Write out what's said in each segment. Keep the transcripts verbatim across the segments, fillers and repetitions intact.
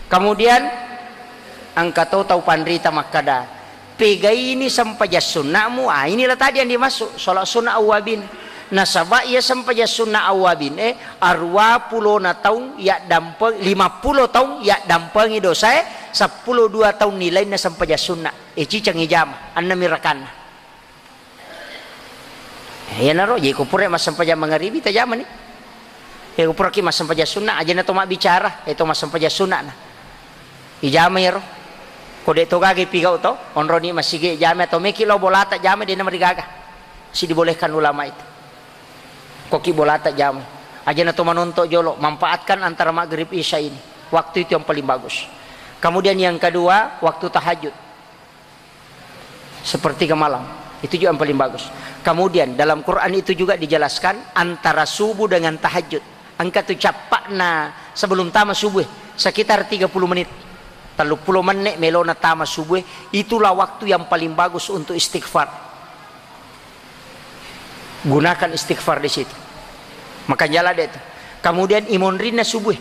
Kemudian engka to tau panrita makkada, "Pegaini sempajang sunna'mu?" Ah, inilah tadi yang dimaksud sholat sunnah awwabin. Nasaba iya sempajang sunnah awwabin e, aruwa pulona taung yaddampeng, lima pulo taung yaddampengi dosae, seppulo dua taung nilainna sempajang sunnah. E, ciceng ijama, ennemi rakanna. Iyanaro, jadi ko pura massempajang mangaribi, tajamani. Iya, ko puraki massempajang sunna, ajana to mabbicara, iya to massempajang sunna na. Ijama iyaro. Ko de to gaga ipigau to, onroni masigi jama atau meki lao bolata jama, de namarigaga. Si dibolehkan ulama itu. Koki bolata jama. Ajana to manonto jolo, manfaatkan antara maghrib isya ini. Waktu itu yang paling bagus. Kemudian yang kedua, waktu tahajud. Sepertiga malam. Itu juga yang paling bagus. Kemudian dalam Quran itu juga dijelaskan antara subuh dengan tahajud. Engka tu cappa'na sebelum tama subuh, sekitar tiga puluh menit. Tellu pulo menit melona tama subuh, itulah waktu yang paling bagus untuk istighfar. Gunakan istighfar di situ. Maka jala de tu. Kemudian imonrinna subuh.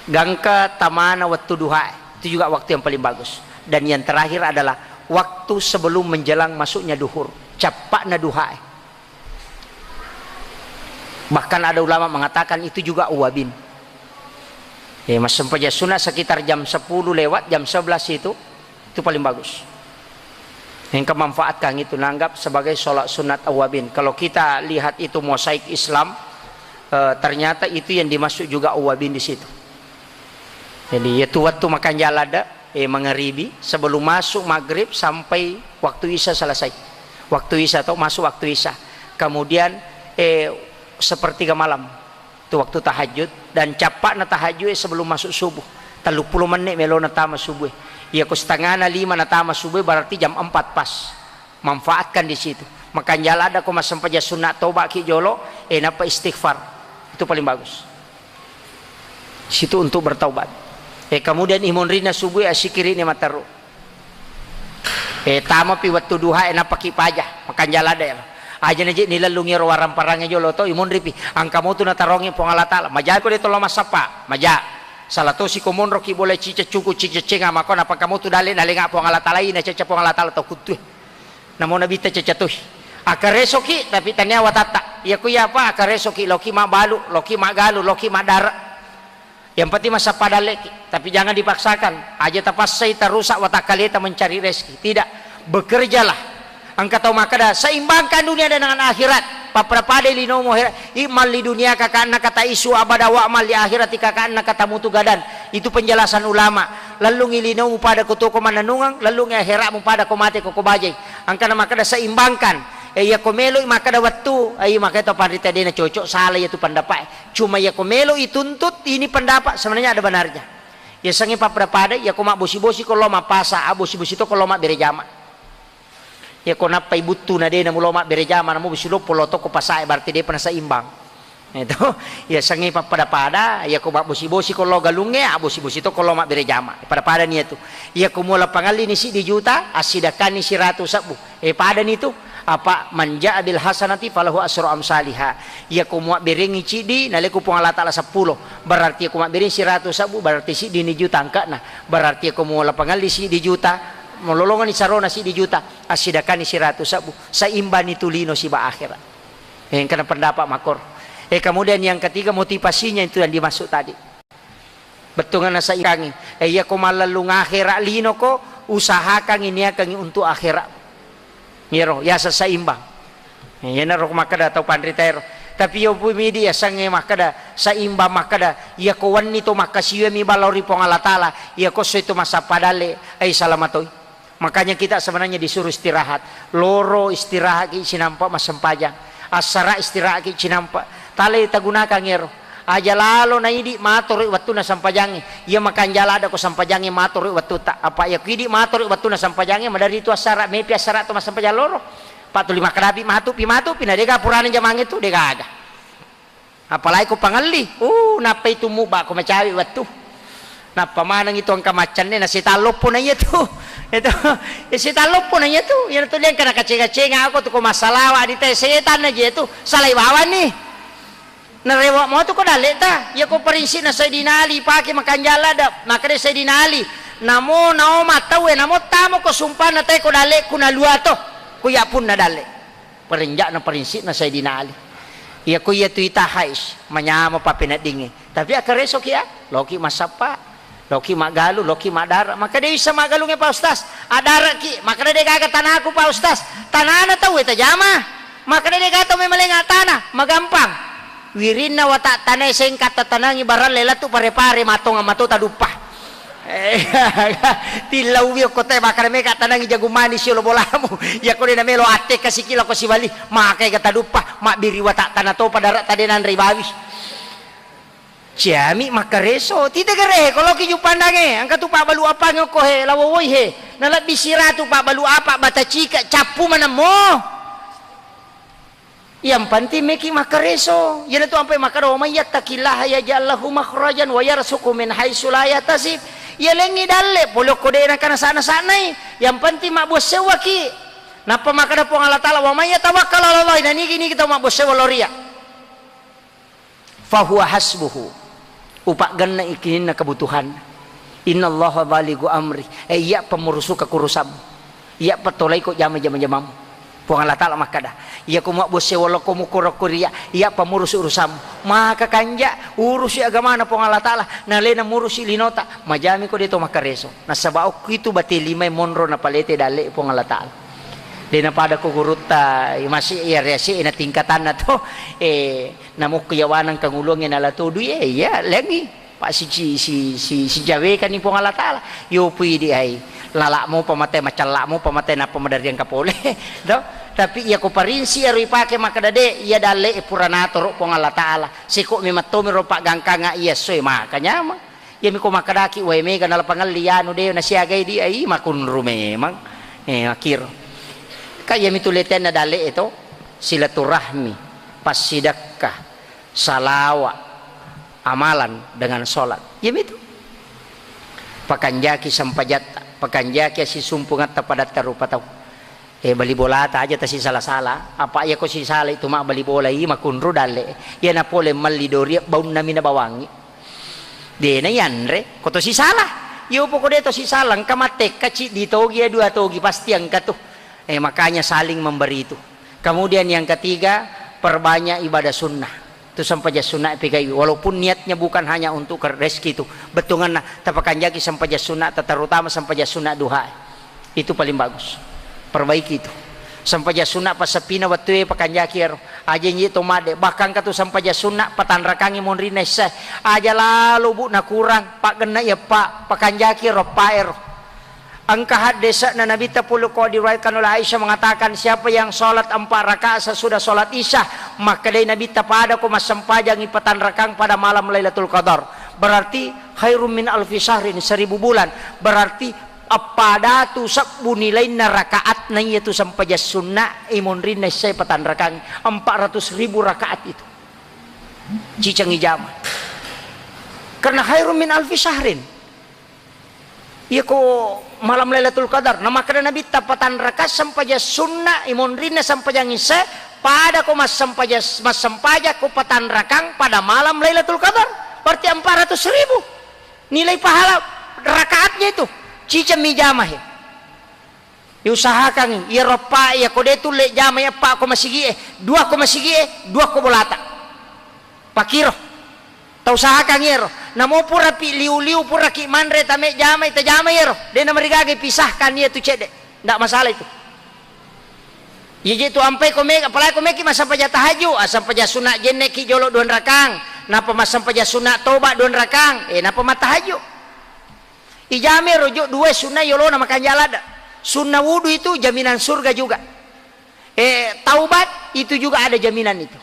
Gangka tamana waktu duha. Itu juga waktu yang paling bagus. Dan yang terakhir adalah waktu sebelum menjelang masuknya duhur. Cappa'na duha. Bahkan ada ulama mengatakan itu juga awwabin. Ya, massempajang sunat sekitar jam sepuluh lewat, jam sebelas itu, itu paling bagus. Engka manfaatkan itu, nanggap sebagai sholat sunat awwabin. Kalau kita lihat itu mosaik Islam, eh, ternyata itu yang dimaksud juga awwabin di situ. Jadi, itu waktu makan jalan ada, eh, mangaribi, sebelum masuk maghrib sampai waktu isya selesai. Waktu isya atau masuk waktu isya. Kemudian, eh, sepertiga malam. Itu waktu tahajud, dan cappa'na tahajud sebelum masuk subuh. Tellu pulo menit melona tama subuh. Iya ko setengahna lima natama subuh, berarti jam empat pas. Manfaatkan di situ. Makan jalan ada ko massempajang sunat, toba ki jolo, eh, napa istighfar. Itu paling bagus. Situ untuk bertaubat. Eh, kemudian imonrina subuh, asikiri ni mataru. Eh, tamapi wettu duha e, nappaki paja, makanjala de. Aja naji nilellungi ro waramparangnge jolo to, imonripi. Engka motu natarongi Puang Allah Taala. Maja ko de to lo massappa, maja. Sala tosi ko monroki bola cica cuku, cica cenga, mako nappa engka motu dale nalenga Puang Allah Taala, ina caca Puang Allah Taala to kuttue. Namo nabitta caca tohi. Akaresoki, tapi tania watatta. Iya ko iya apa, akaresoki, loki mabbalu, loki maggalu, loki maddara. Yang penting massappa dalleki, tapi jangan dipaksakan. Aja tapassai tarusak watakkaleta mencari rezeki. Tidak. Bekerjalah. Engka tau makkeda, seimbangkan dunia dengan akhirat. Pappada-pada linomu akhirat. I'mal li dunia ka'annaka ta'isu abada, wa'mal li akhirati ka'annaka tamutu gadan. Itu penjelasan ulama. Lellungi linomu pada ko tuo ko mannennungeng, lellungi akhiratmu pada ko mate ko, ko bajai. Engkana makkeda seimbangkan. Eh, iya ko meloi makkeda wettu, eh, iya makkeda to panrita de nacocok, salah iya tu pendapat. Cuma iya ko melo ituntut, ini pendapat sebenarnya ada benarnya. Iya sengnge pappada-pada, iya ko mabbosi-bosi ko lo mappasa, abbosi-bosi to ko lo mabbere jama. Iya ko nappai buttu na de namulo mabbere jama, namu bosi loppo lo to ko pasae, berarti depa naseimbang. Itu, iya sengnge pappada-pada, iya ko mabbosi-bosi ko lo galungnge, abbosi-bosi to ko lo mabbere jama. Pada-pada ni iya tu. Iya ko muala pangalli ni siddi juta, assidakani siratu sebbu. Eh, pada ni tu. Apa, man ja'a bil hasanati falahu asyru amsaliha. Iya ko muabberengi ciddi, naleko Puang Allah Taala seppulo. Berarti iya ko mabbereng siratu sebbu, berarti siddi ni juta angkana. Berarti iya ko muala pangalli siddi juta, malolongani sarona siddi juta, assidakani siratu sebbu. Seimbang ni tu lino siba akhirat. Eh, engkana pendapat makor. Eh, kemudian yang ketiga, motivasinya itu yang dimaksud tadi. Bettuanna saikangi. Eh, iya ko mallellung akhera lino ko, usahakangi niakangi untuk akhera. Iyaro, yaseng seimbang. Eh, iyanaro makkeda tau panrita ero. Tapi iyo pui midi yasengnge makkeda seimbang, makkeda, iya ko wenni to makkasiwiang mi balla ri Puang Allah Taala, iya ko soi to massappa dalle, ai salamatoi. Makanya kita sebenarnya disuruh istirahat. Loro istirahat ki cinampa massempajang. Assara istirahat ki cinampa. Tale tagunakan ero. Aja lalo na idi matoroi wettunna sempajangnge. Iya makanjala ada ko sempajangnge matoroi wettutta. Apa iya ko idi matoroi wettunna sempajangnge, madari tu assara, mepi assara to massempajang loro. Pak tuli makkadapi matu pi, matu pi, na dega purana jamangnge tu, dega aga. Apalagi ko pangelli, uh, nappai tu mubba ko macawe wettu. Nappa maneng itu engka maccanne na setang loppo na iya tu. Itu, eh, setang loppo na iya tu. Iya tu dia engka na kacenga-cenga ako tu ko massalawa di te setan na je tu. Salai bawang ni. Narewa mo tu ko dalle'ta, iya ko parinsi'na Sayyidina Ali pake makanjala da, makade Sayyidina Ali, namo nao matau e, namo tamo ko sumpana te ko dalle'ku naluato, ku ya punna dalle. Parenja'na parinsi'na Sayyidina Ali. Iya ko iya tu ita hais, manyama papeneddingnge. Tapi akkareso ki ya, loki massappa. Loki maggalu, loki maddara. Maka de wissa maggalungnge, Pak Ustaz. Addaraki, maka de gaga tanaku, Pak Ustaz. Tanana tau e tajama. Maka de gaga tau memalenga tana, magampang. Wirinna wata tanae sengka tatanangi barang lela tu pare-pare matong mato taduppa. Eh, tillau wi okko te, maka de meka tanangi jagung manis yolo bolamu. Ya ko de namelo atte kasikila ko siwali, maka ega taduppa, mabbiri wata tana to padara tade nanre bawi. Ciami makkareso, tite gare, koloki juppandange, engka tu pabbalu apange okko he, lawowoi he, nalebbi siratu pabbalu apa, bata cika, cappu manemmo. Yang penting meki makkareso. Iyana tu ampai makkada, "Wa may yattaqillaha yaj'al lahu makhrajan wa yarzuqhu min haitsu la yahtasib." Iya lengngi dalle, pole okko de naka nasa-nasanai. Yang penting mabbuang sewwaki. Nappa makkada Puang Allah Taala, "Wa may yatawakkal 'ala Allah." Nanigi-nigi tau mabbuang sewwa lao ri iya. Fahuwa hasbuhu, upaggenna ikininna kebutuhanna. Innallaha balighu amri, eh, iya pemmurusuka kurusammu, iya petolaiko jama-jama-jamamu. Puang Allah Taala makkada, iya ko mabbuang sewwa lao ko mukuro kuria, iya pemurus urusammu. Maka kanja urusi agamana Puang Allah Taala, nalena murusi linota, majami ko de to makkareso. Nasaba okki tu bate limae monro napalete dalle Puang Allah Taala. De napada ko gurutta, masih iya riase na tingkatanna to, eh, Namukku yawanang kangulungnge nala todui, eh, iya, lengngi. Pak si, si, si, si, sijawekani Puang Allah Taala. Yo pui di ai. Lala'mo pamate, macella'mo pamate, nappa madariang kapole. Do? Tapi iya ko parinsi ero ipake makkada de, iya dalle e pura natoro Puang Allah Taala. Seko memang tomiro paggangkanga iya soe maka nyamang. Iyami ko makkadaki wae mega nala pangelli anu de nasiagai di ai makunru memang. Eh, makiro. Ka iyami tu letenna dalle e to, silaturahmi, passidakka, salawa, amalan dengan sholat. Iyamitu. Pakanjaki sempajatta, pakanjaki assisumpungatta padatta rupa tau. Eh, bali bolata aja tasisala-sala. Apa iya ko sisala itu mak bali bola i makunru dalle. Iya na pole melli dori baunna mina bawangi. Dena yanre, ko to sisala. Iyo poko de to sisala, engka mattekka ciddi togi ya dua togi pasti engka tu. Eh, makanya saling memberi itu. Kemudian yang ketiga, perbanyak ibadah sunnah. Itu sempajang sunnah P K I. Walaupun niatnya bukan hanya untuk ke-, rezeki itu. Bettuanna, tapakanjaki sempajang sunnah, terutama sempajang sunnah duha. Itu paling bagus. Perbaiki itu. Sempajang sunnah passeppina wettue pakanjaki ero. Aja nji to madde. Bahkan katu sempajang sunnah patanrakangi monrinna isya. Aja lalo bu nakurang. Paggenna iya pa, pakanjaki ero pa ero. Engka haddese'na Nabitta pole ko diriwayatkan oleh Aisyah mengatakan, "Siapa yang sholat empat rakaat sesudah sholat Isya, makkedai Nabitta, pada ko massempajang ipatanrakang pada malam Lailatul Qadar. Berarti khairum min alfi syahrin, seribu bulan. Berarti eppa datu sebbu nilainna rakaatna iyatu sempajang sunna imonrinna issai patanrakang, empat ratus ribu rakaat itu." Ciceng ijama. Karena khairum min alfi syahrin. Iya ko malam Lailatul Qadar, na makkeda Nabitta, "Patanraka sempajang sunna, imonrinna sempajang isya, pada ko massempajang, massempajang ko patanrakang pada malam Lailatul Qadar." Berarti empat ratus ribu nilai pahala rakaatnya itu. Ciceng mi jama he. Diusahakan, iyaro eppa, iya ko de tulle jama eppa ko masigi e, dua ko masigi e, dua ko bolata. Pakiro. Tausahakan iyaro. Namo purapi liu-liu, puraki manre tame jamai, tajamai iyaro. De namarigaga pisahkan iya tu cedde. Ndak masalah itu. Iya je tu ampai ko mega, apalagi ko meki massempajang tahajud, ah, sempajang sunat jenne ki jolo dua rakang, napa massempajang sunat toba dua rakang, eh, napa mattahajud. Ijame rojo dua sunna yolona makanja ladda. Sunna wudu itu jaminan surga juga. Eh, taubat itu juga ada jaminan itu.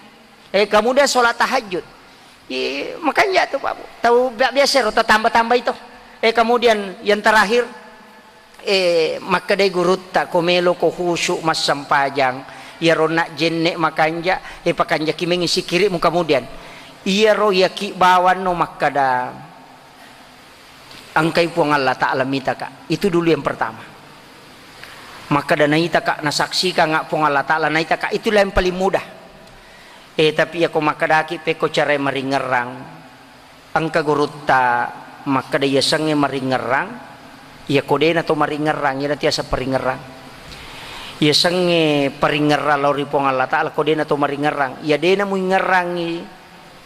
Eh, kemudian sholat tahajud. Eh, makanja tu Pak Bu. Tau bi-, biasa ro tambah-tambah itu. Eh, kemudian yang terakhir, eh, makkedai gurutta, ko melo ko khusyuk massempajang, iyaro nak jenne makanja, eh, pakanjaki mengi sikirimu kemudian. Iyaro yaki bawanno makkeda, engkai Puang Allah Ta'ala mitaka. Itu dulu yang pertama. Makkeda naitaka, nasaksikan Puang Allah Ta'ala naitaka. Itulah yang paling mudah. Eh, tapi iyako makkedaki pekko carae maringerrang, engka gurutta makkeda yasengnge maringerrang, iyako dena to maringerrang, iyana tiasa paringerrang. Yasengnge paringerrang lao ri Puang Allah Ta'ala, ko dena to maringerrang. Iya dena muingerrangi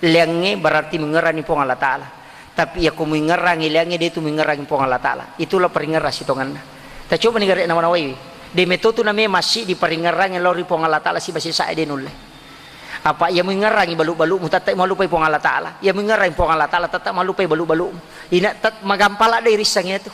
leangnge, berarti muingerrangi Puang Allah Ta'ala. Tapi iyako muingerrangi leangnge, de tu muingerrangi Puang Allah Ta'ala. Itulah paringerrang sitongenna. Tacoba ni gare nawa-nawaiwi. De metotu name massiddi paringerrangi lao ri Puang Allah Ta'ala siba sesa de nulle. Apa iya muingerrangi balu-balumu, tette mallupai Puang Allah Ta'ala. Iya muingerrangi Puang Allah Ta'ala, tette mallupai balu-balumu. Ina tet magampala de risseng iyatu.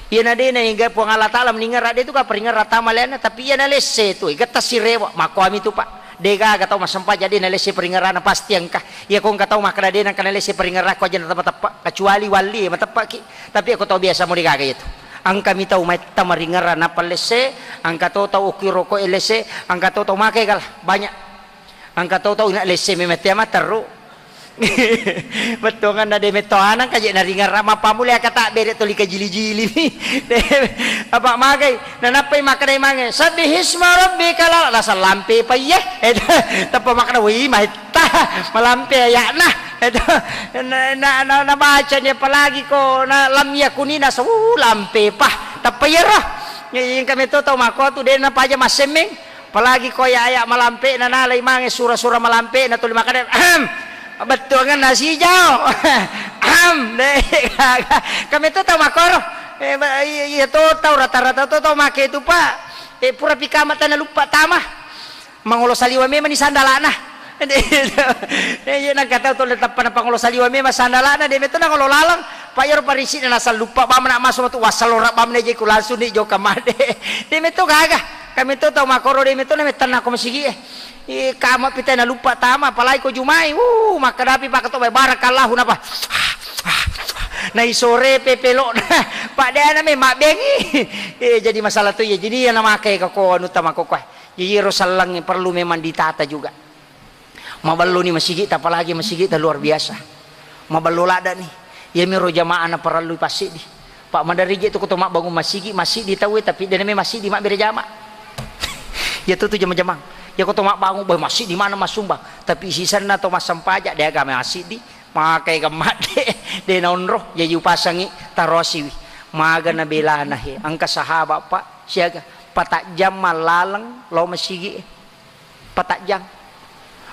Iyana de naega Puang Allah Ta'ala meningerra de tu ka paringerra tama leanna, tapi iya nalesse tu, getta sirewa, makkuami tu, Pak. De gaga tau massempajang de nalesse paringerrana pasti engka. Iya ko engka tau makkeda de nengka nalesse paringerrakku aja na mateppe, kecuali walli mateppeki. Tapi ako tau biasa mo de gaga iyatu. Engka mi tau maitta maringerra nappa lesse, engka to tau okki rokok lesse, engka to tau make gala, banyak. Engka to tau ina lesse memang tea matteru. Bettuanganna de metto anang kaje naringerra mappammula aka tabbere toli kajili-jili mi. Apa magai? Nanappai makkedai mange, "Sabbihisma rabbikal a'la." Nasa lampe pa iye. Eh, tappa makkeda, "Wih, maitta. Malampe ayakna." Itu na, na, na, nabaca ni apalagi ko na lam yakuni nasa, uh, lampe pa. Tappa iyaro. Engka metto tau makko tu de napaja massemmeng. Apalagi ko aya-aya malampe na nalai mange sura-sura malampe na tuli makkeda, "Ahem." Bettuanganna sijau. "Ahem." De gaga. Kami tu tau makkoro. Eh, ba-, i-, iya to tau rata-rata to tau make tu, Pak. Eh, pura pi kama tana luppa tama. Mangolo saliwa memang ni sandalana. Eh, iya nangka tau to le tappa na pangolo saliwa memang sandalana de metto nangolo laleng. Pak, iyaro parisi na nasalluppa bamna maso matu wassalora bamna je ku langsung ni joka made. De metto gaga. Kami to tau makoro de metto na mettanna ko masigi e. Eh, kama pita na luppa tama, apalagi ko Jumai. Uh, makkadapi Pak to, barakallahu napa. Na isore pepelo. Pak de ana me mabbengi. Eh, jadi masalah tu ya. Jadi iya na make ka ko anu tama ko koe. Jadi iyaro sellengnge perlu memang ditata juga. Mabelloni masigitta, apalagi masigitta luar biasa. Mabello laddani. Iyamiro jamaah naparellui passiddi. Pak, maderri je tu ko to mabbangung masigi, massiddi tauwe, tapi dena me massiddi mabbere jama. Iya tu tu jama-jamang. Iya ko to mabbangung, boh, massiddi mana massumbang. Tapi sisenna to massempaja, de agama massiddi. Makai gemmadde, de naonro, jaji upasangi tarosiwi. Maga nabelana he. Engka sahabat, Pak, siaga. Patajjang mallaleng lao masigi e. Patajjang.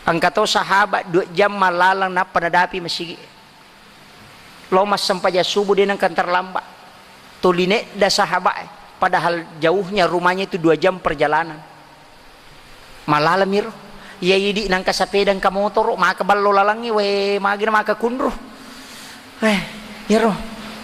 Engka to sahabat dua jam mallaleng nappa nadapi masigi. Lao massempajang subuh de nengka terlambat. Tuli nedda sahabat e. Padahal jauhnya rumahnya itu dua jam perjalanan. Mallaleng miro. Iya idi nengka sepeda engka motoro, maka ballo lalengnge, we, magina maka kunru. Eh, iyaro.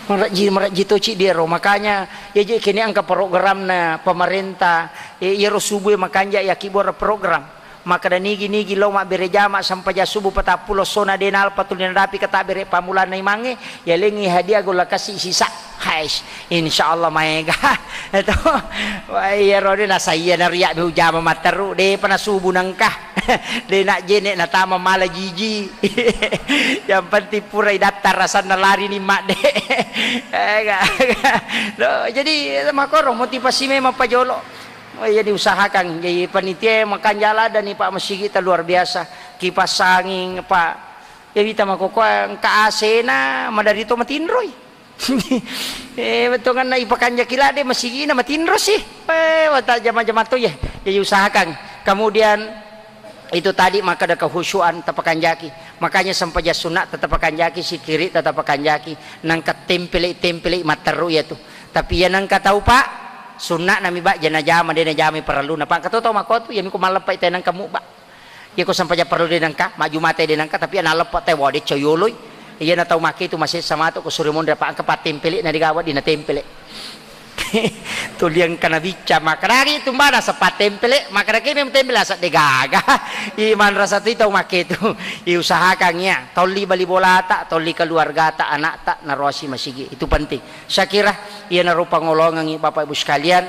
Marejji, marejji to ciddi iyaro. Makanya, iya je kene engka programna pemerintah, eh, iyaro subuh e makanja yaki bora program. Makkeda nigi-nigi lao mabbere jama sempajang subuh patappulo essona de nalpa tuli nadapi ka tabbere pammulanna imangnge, yalengngi hadiah golla kasi sisa. Hais, insyaallah maega. Eto. Wah, iyaro de nasaiya nariak be ujama matteru, de pa nasubuh nengka. De najjene natama mala jiji. Yang penting pura idatta rasanna lari ni madde. Eh, ga, ga. Do, jadi makoro motivasi memang pajolo. Oh, iya diusahakan. Jadi panitia makanja laddani, Pak, masigita luar biasa. Kipas angin, Pak. Ya wita makokoa engka A C-na madari to matinroi. Eh, bettuanganna ipakanjaki ladde masigina matinro sih. Eh, wata jama-jama to ya. Jadi usahakan. Kemudian itu tadi makkeda kehusyuan tapakanjaki. Makanya sempajang sunna tatapakanjaki, sikiri tatapakanjaki. Nangka tempele-tempele matteru ya tu. Tapi ya nangka tau, Pak, sunna nami ba jana jama de najama parellu. Napa engka to tau makotu ya miko malleppa te nangka mu ba. Iya ko sempajang parellu de nengka, majjumate de nengka, tapi ana leppa te wade coyoloi. Iyana tau make tu masessa matu ko sure monre pa engka pattempele na digawa di natempele. Tuli engka nabicca makaragi tumbana sepattempele, makaragi memang tempele asa de gaga. Iman rasa tu tau make tu. Iusahakan ya, tolli bali bolata, tolli keluargata, anakta, narosi masigi. Itu penting. Saya kira iyanaro pangolongengi Bapak Ibu sekalian.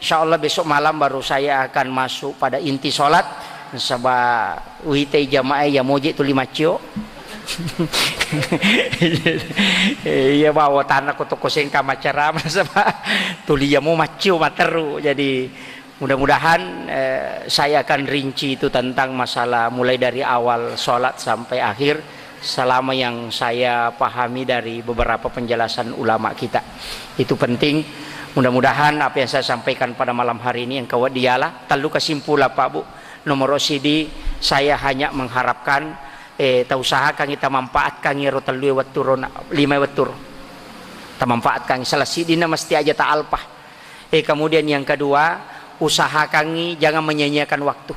Insya Allah besok malam baru saya akan masuk pada inti sholat. Nasaba uwitai jamaah ya moje tuli maccio. Iya bawa tanah ko toko sengka macarama nasaba tuli ya mo maccio matteru. Jadi Mudah-mudahan, eh, saya akan rinci itu tentang masalah mulai dari awal sholat sampai akhir, selama yang saya pahami dari beberapa penjelasan ulama kita. Itu penting. Mudah-mudahan apa yang saya sampaikan pada malam hari ini engka wedding diala. Tellu kesimpulan, Pak Bu. Nomor sidi, saya hanya mengharapkan, eh, tausahakangngi, tamanfaatkangngi ro tellue wettu ro na-, lima wettu ro. Tamanfaatkangngi. Salah sidina mesti aja taalpa. Eh, kemudian yang kedua, usahakangngi jangan menyia-nyiakan waktu.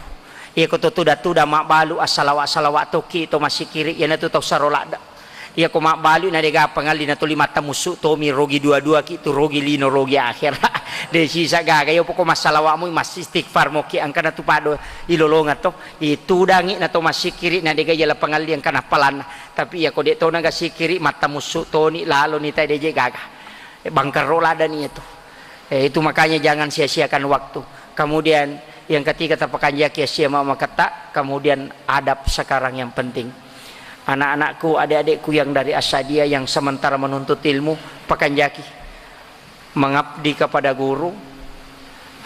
Iya ko to tuda-tuda mabbalu assalawa-salawa tokki to massikiri, iyanatu tau saro ladde. Iya ko mabbalu na dega pangalli na tuli mattamussu tomi, rogi dua-dua ki tu, rogi lino, rogi akhera. De sisa gaga, iya poko massalawa mui, massistighfar moki, angkana tu pado ilolonga to. Itudangi na to massikiri na dega jala pangalli angkana palanna. Tapi iya ko de to naga sikiri, mattamussu toni, lalo ni tai, de je gaga. Eh, bangkerro ladani itu. Eh, itu makanya jangan sia-siakan waktu. Kemudian yang ketiga, tapakanjaki sia ma-, maketta, kemudian adab sekarang yang penting. Anak-anakku, adik-adikku yang dari Asadia yang sementara menuntut ilmu, pakanjaki. Mengabdi kepada guru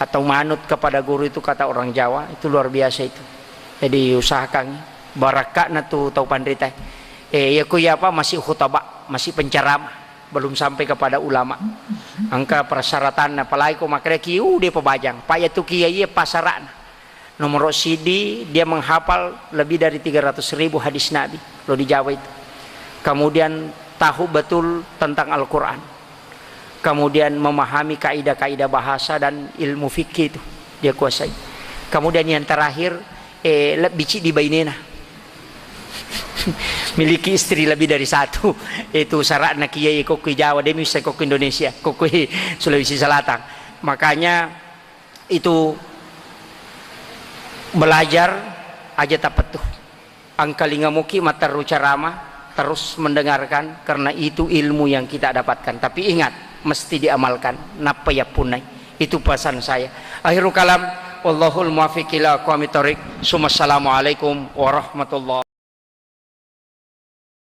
atau manut kepada guru itu kata orang Jawa, itu luar biasa itu. Jadi usahakan barakka na tu tau panrita. Eh, iya ku iya apa, masih khutbah, masih penceramah. Belum sampai kepada ulama. Engka persyaratanna, apalagi ko makkeda ki, uh, de pabajang. Pa iya tu kiai, iya pasarana. Nomor sidi, dia menghafal lebih dari tiga ratus ribu hadis Nabi lo di Jawa itu. Kemudian tahu betul tentang Al-Quran. Kemudian memahami kaidah-kaidah bahasa dan ilmu fikih itu dia kuasai. Kemudian yang terakhir, eh, lebbi cidi bainena. Miliki istri lebih dari satu. Itu syaratna kiai kokki Jawa, demi bisa kokki Indonesia, kokki Sulawesi Selatan. Makanya itu belajar aja tapettu. Angkalinga muki matteru ceramah, terus mendengarkan, karena itu ilmu yang kita dapatkan. Tapi ingat, mesti diamalkan. Nappa yappunnai. Itu pesan saya. Akhirul kalam, wallahul muwaffiq ila aqwamit thariq. Summa assalamualaikum warahmatullahi